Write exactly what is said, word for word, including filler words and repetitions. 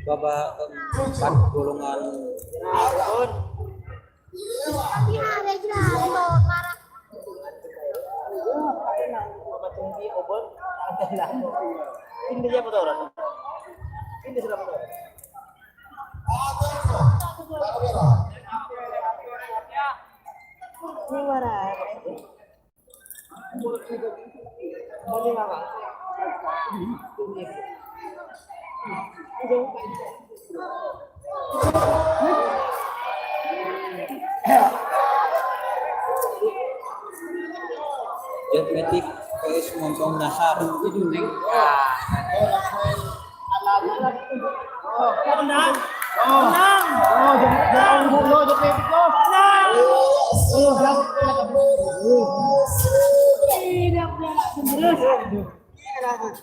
Bapak empat golongan. Ini siapa tuh orang? Ini siapa tuh orang? Ini mana? Jatmetik P S Montong Nahar. Tenang. Tenang. Tenang. Tidak, tidak, terus.